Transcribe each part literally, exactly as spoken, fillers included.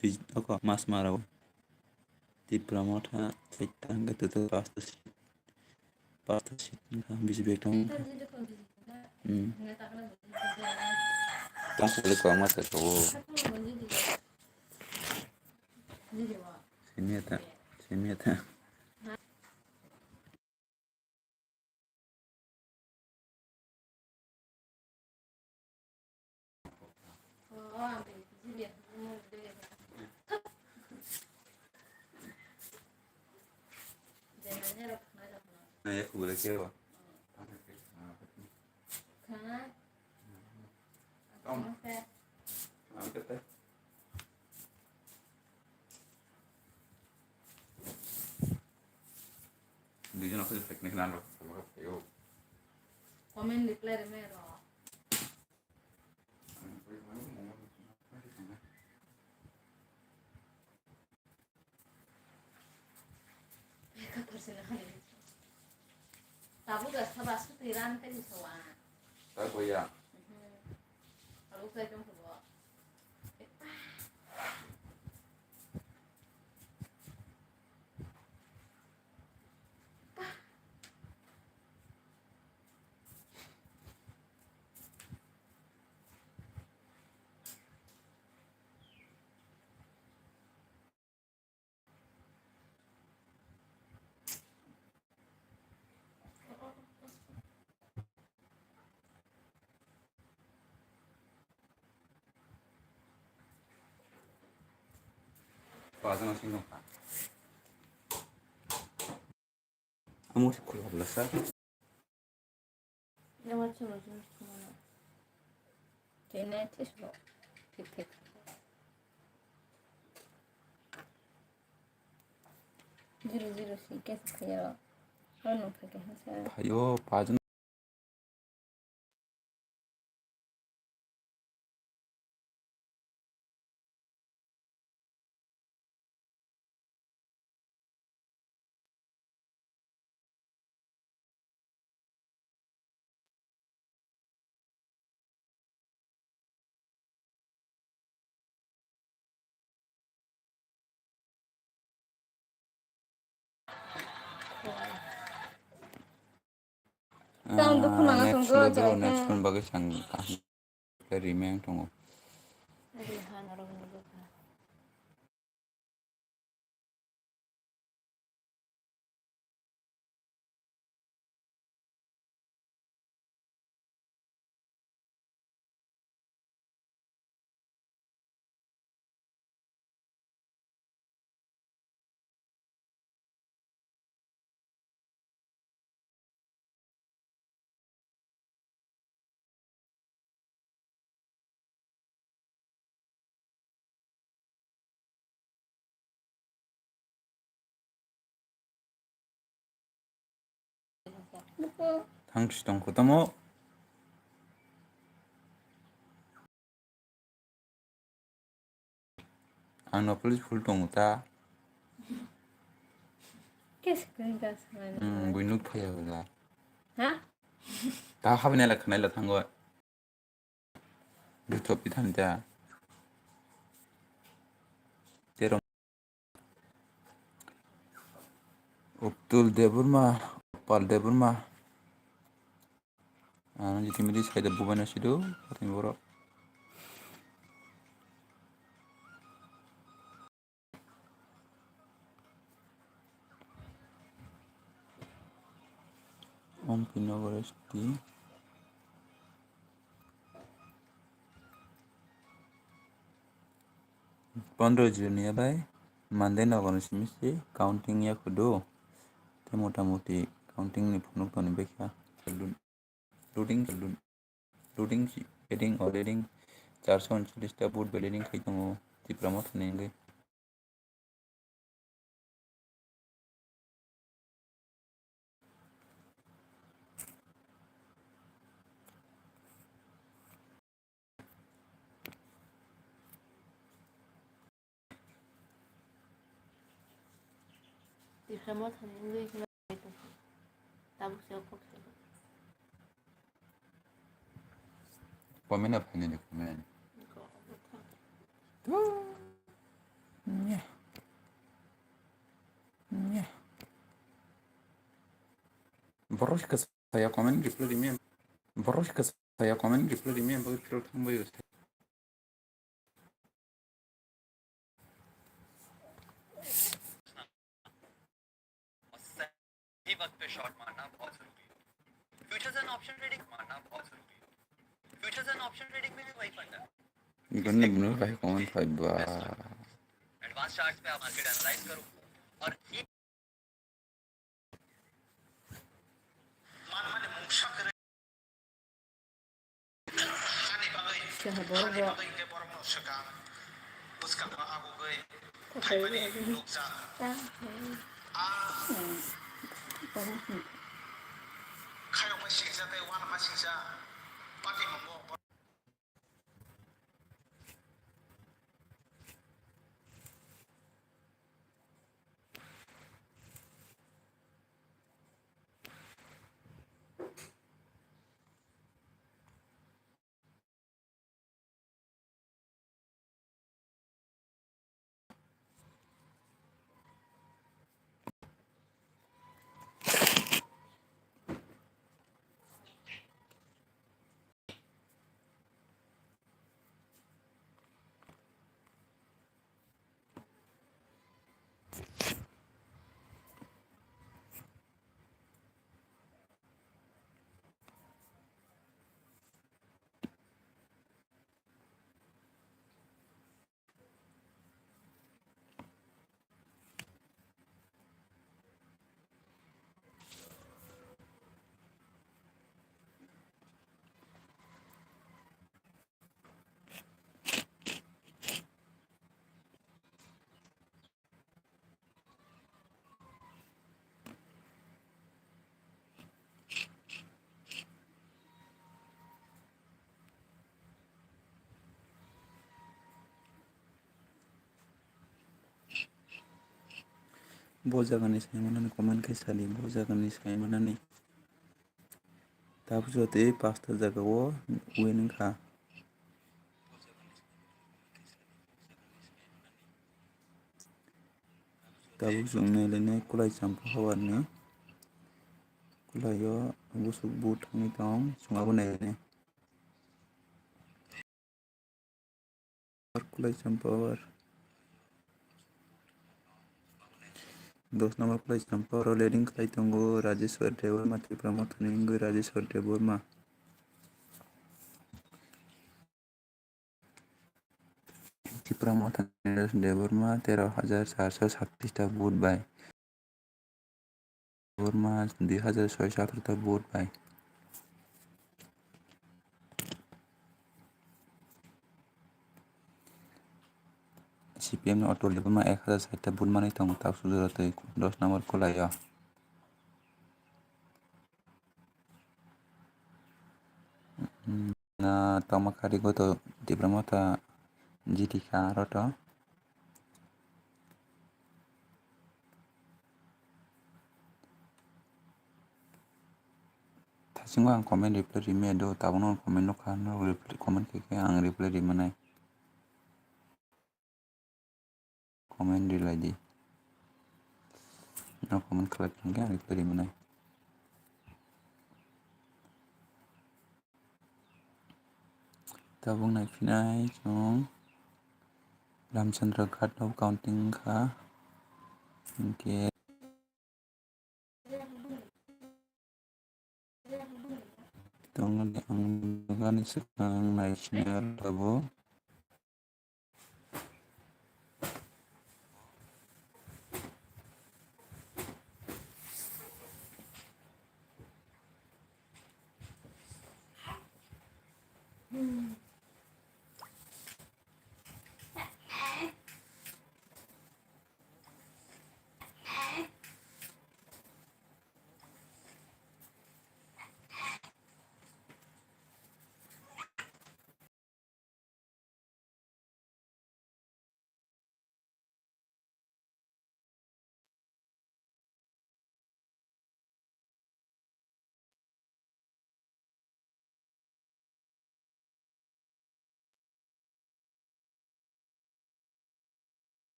Twi oko mas mara o. Tipra Motha chaita hwnkhe total pasta seat. Pasta seat wngkha, B J P ekta wngkha. Hmm. Tong sale kwbangma chajago. Simi ya ta, simi ya ta. Duijon aswk phaiknai khna ang rok. Comment reply rwmani rw. Tabuk da saba sutwi ran kani sawa. Ta boya. Mhm. Tabuk sai tong sabo. Pajama sing nokha. Amo se khulok lasa. Tene thisbo. Thik thik. Zero zero si kes khayaro. Hano phake hasa. Phayo pajama. Tang dukhu nana next tongkha, phone do, chwrai next kha. Phone bagwi sang kaham khe remain tongo. Ari ha norok ni dukha. Thang si tong kho tamo. Ang no police full tongo ta. Kes kring kas mana. Hmm, bui nuk phaya wala. Ha? Ta habne la khnai la thango. Buthopi thanja. Tero. Uptul Debbarma, Upal Debbarma. Ano jiti miti saida bubaina sido, katini borok. Om Pinagore Siti. Pondro jil ni bai Monday nogo ni simi se counting ya khudu. Te mota moti counting ni phunuk toni bekha. Loading, loading, loading, adding, already charso uncholish ta vote validating khai tongo Tipra Motha ni wngwi. Tipra Motha ni wngwi kheno tabuk se o kok se. Comment no phainani comment. Ko, ko, ko. Tu. Borok kisa saya comment reply rimi. Borok kisa saya comment reply rimi, bagwi phirok thangbai. सही वक्त पे शॉट मारना बहुत जरूरी है। Futures and option trading मारना बहुत जरूरी है। फ्यूचर्स एंड ऑप्शन ट्रेडिंग में भी वही फंडा है। Ganda bunu kai comment khai ba. Advance charts पे आप मार्केट एनालाइज करो और एक Khe borok bo. Bo jagani saimanani comment khe sadi, bo jagani saimanani. Tabuk jotoi pasta jagao win wngkha. Tabuk chwng nailainai Kwlai Champa Hawarni. Kwlaio busuk bu thangwi tong, chwng abo nailainai. Kwlai Champa Hawar. Dos number Kwlai Champa Hawar leading khlai tongo Rajeshwar Debbarma, Tipra Mothani wngwi Rajeshwar Debbarma. Tipra Motha Debbarma tero hajar charso chhattis ta vote bai. Debbarma dui hajar soiso atharo ta vote bai. C P M ni Atul Debbarma ek hajar sait ta vote manwi tongo, Taksujora tei dos number Kwlaio. Na tongma kari go to Tipra Motha G T K aro to. Thasingo ang comment reply rime do, tabukno ang comment nukha, norok reply, comment khe khe ang reply rimanai. Comment rilai di. No comment khlai phang khe ang reply rimanai. Tabuk naiphinai chwng Ramchandra Ghat no counting wngkha. Hinkhe Tongmani ang nugani swkang naisingya tabuk.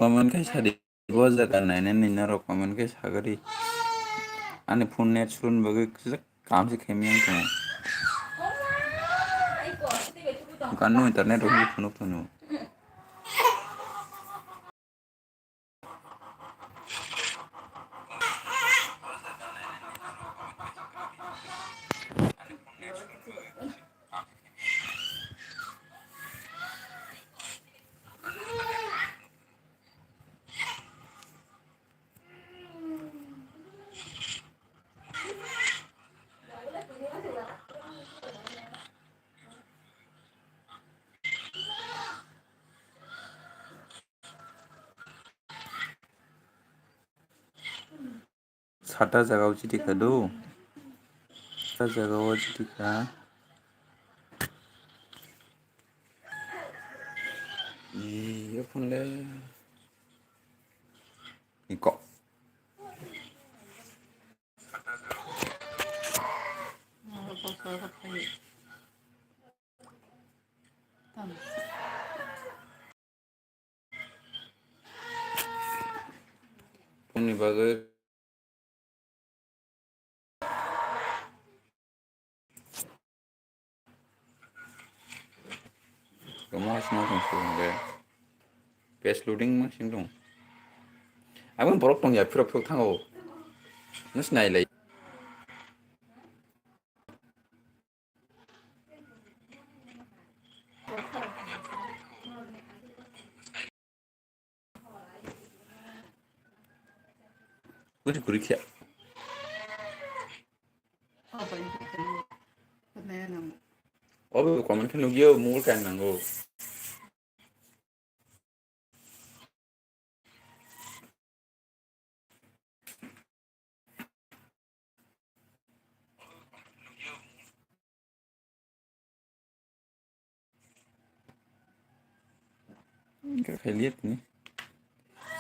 Comment khe sadi, bo jaga nainani norok comment khe sagari. Ani phone net sun bagwi kwchak kam se khaimya wng tongo. Kanu internet rok phunuk phunuk. Sata jaga o chiti kha do. Sata jaga o chiti kha. Ee, ephun le. Iko. Boni bagwi Tamo hasing tong sung de. Page loading ma sing tong. Abang borok tong ya phirok phirok thango. Nus nai lai. Kuri kuri khe. Obo comment khe nugio mobile kain nango. Hwnkhe khailiya tini.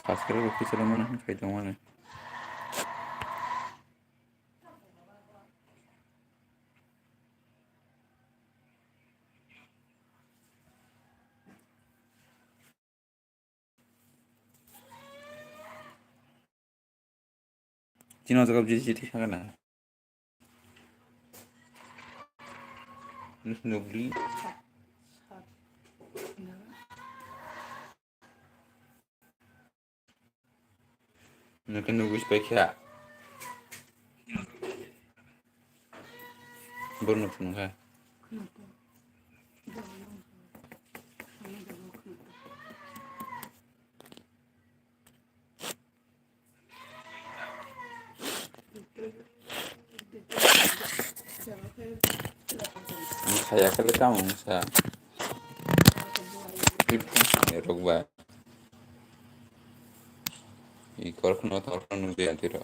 Subscribe rok kisa rwmani hwn khai tongmani. Chini o jaga biji chiti thangna. Nus nugli. Nokhe nugwi se paikha. Borno phunukha. Ang kaya kali kamu sa. Rok ba. I korokno torokno nukjaya tiro.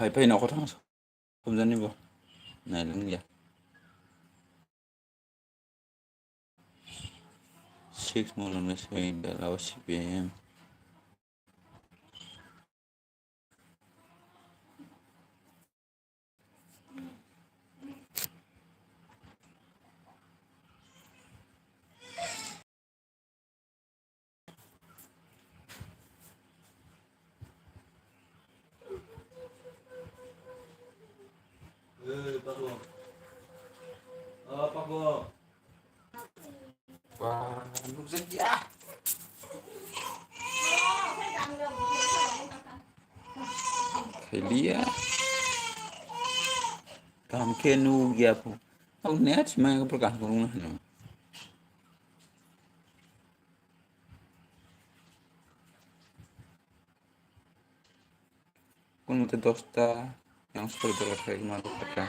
Phai phai nokho thang somjani bo. Nailang ya. Six Mulunge soi belao C P I M. Phailiya. Kaham khe nukya pho. Ang net sima ko kaham ko nung hano. Kun mate dosta yang sepuluh dolar kaya kemana kata.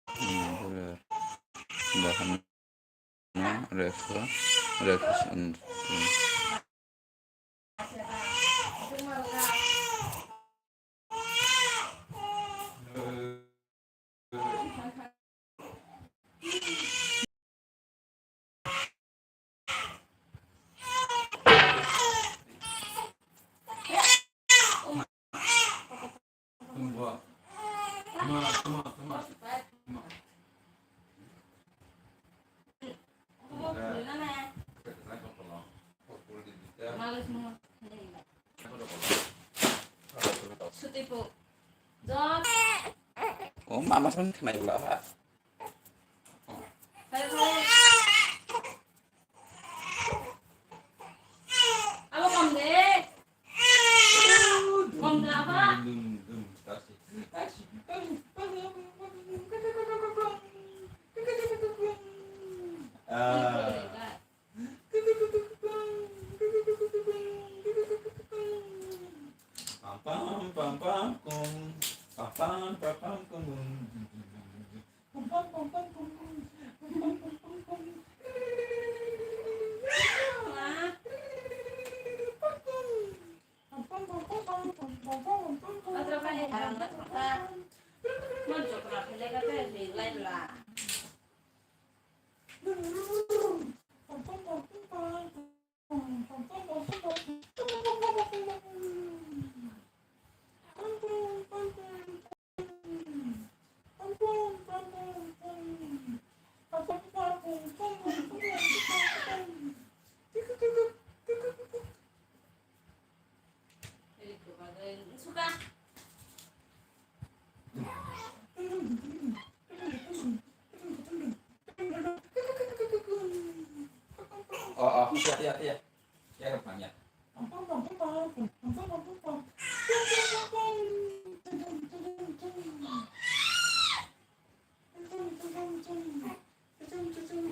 Hmm, boleh. Bahan na, ref, ref, Oh, mama sun khnai bla ha. Abo kom de. Kom de abo. Ah. Pam pam pam pam pum. Pam pam pam pam pum. Pam pam pam pam pum. Pam pam pam pam pum. Pam pam pam pam pum. Pam pam pam pam pum. Pam pam pam pam pum. Oh, oh, iya, iya, iya. Iya, Bang, iya.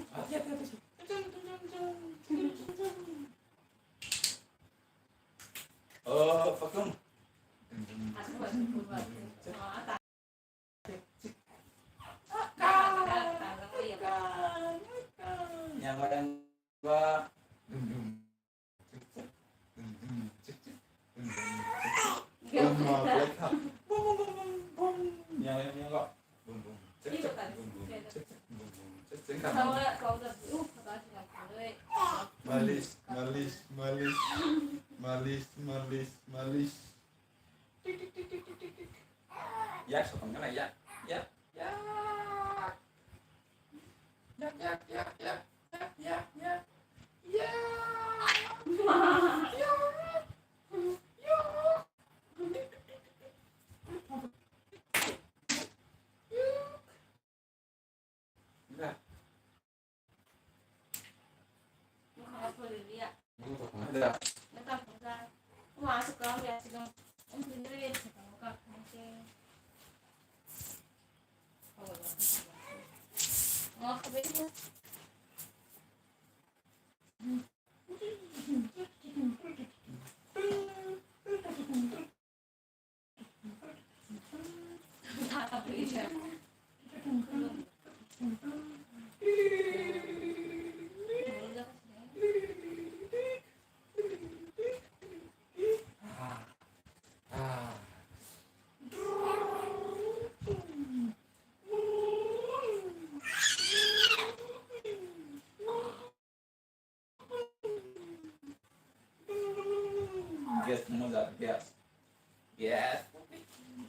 Ah, iya, iya, iya. Oh, pakai. Yang ada dua. Dum, dum. Cek, cek. Dum, dum. Cek, cek. Dum, dum. Cek, cek. Bum, bum, bum, bum, bum. Yang, yang, yang kok. Bum, bum. Cek, cek. Bum, bum. Cek, cek. Bum, bum. Cek, cek. Malis, malis, malis. Malis, malis, malis. Tik, tik, tik. Yak, sotong kana, yak, yak, yak. Yak, yak, yak, yak, yak, yak, yak. Yak. Yak. Yak. Yak. Gas, mojak, gas. Gas,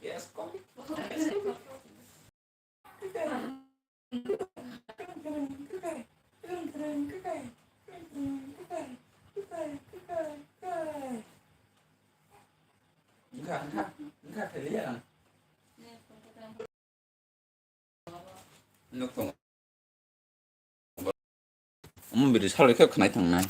gas, kopi. Wngkha, wngkha, wngkha, thailia ang. Nuk tong. Omo bini salai khe khwnai thangnai.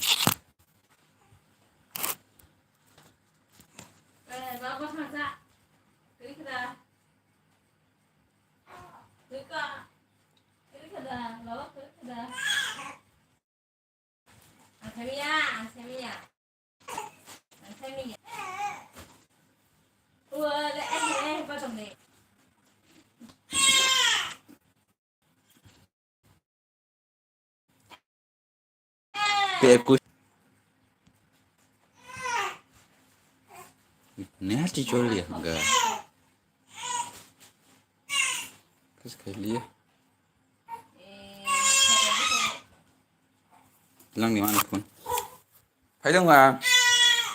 Te ekus. Nati choli ga. Kas kali. Lang di mana pun. Hai dong ah.